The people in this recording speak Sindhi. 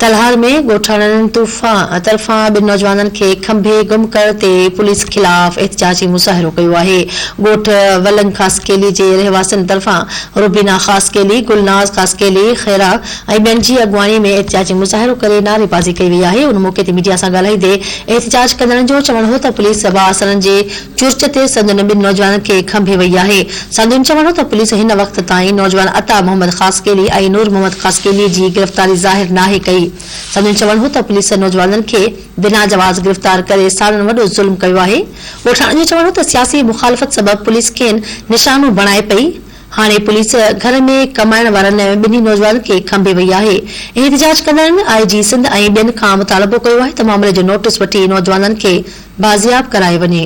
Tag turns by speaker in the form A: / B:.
A: تلهار ۾ ڳوٺاڻن طرفان ٻن نوجوانن کي کنڀي گم ڪرڻ تي پوليس خلاف احتجاجي مظاهرو ڪيو آهي. ڳوٺ ولنگ خاصخيلي جي رهواسين طرفان روبينا خاصخيلي، گلناز خاصخيلي، خيرا ۽ ٻين جي اڳواڻي ۾ احتجاجي مظاهرو ڪري نعريبازي ڪئي وئي آهي. ان موقعي تي ميڊيا سان ڳالهائيندي احتجاج ڪندڙن جو چوڻ هو ته پوليس بااثرن جي چرچ تي سندن ٻن نوجوانن کي کنڀي وئي آهي. سندن چوڻ هو ته پوليس هن وقت تائين نوجوان عطا محمد خاصخيلي ۽ نور محمد خاصخيلي جي گرفتاري ظاهر ناهي ڪئي. سندن چوڻ هو ته پوليس نوجوانن کي بنا جواز گرفتار ڪري ساڻن وڏو ظلم ڪيو آهي. ڳوٺاڻن جو چوڻ هو ته سياسي مخالفت سبب پوليس کين نشانو بڻائي پئي. هاڻي پوليس گهر ۾ ڪمائڻ وارن ٻنهي نوجوانن کي کنڀي وئي آهي. احتجاج ڪندڙن آء جي سنڌ ۽ ٻين کان مطالبو ڪيو آهي ته معاملي جو نوٽيس وٺي نوجوانن کي بازياب ڪرايو وڃي.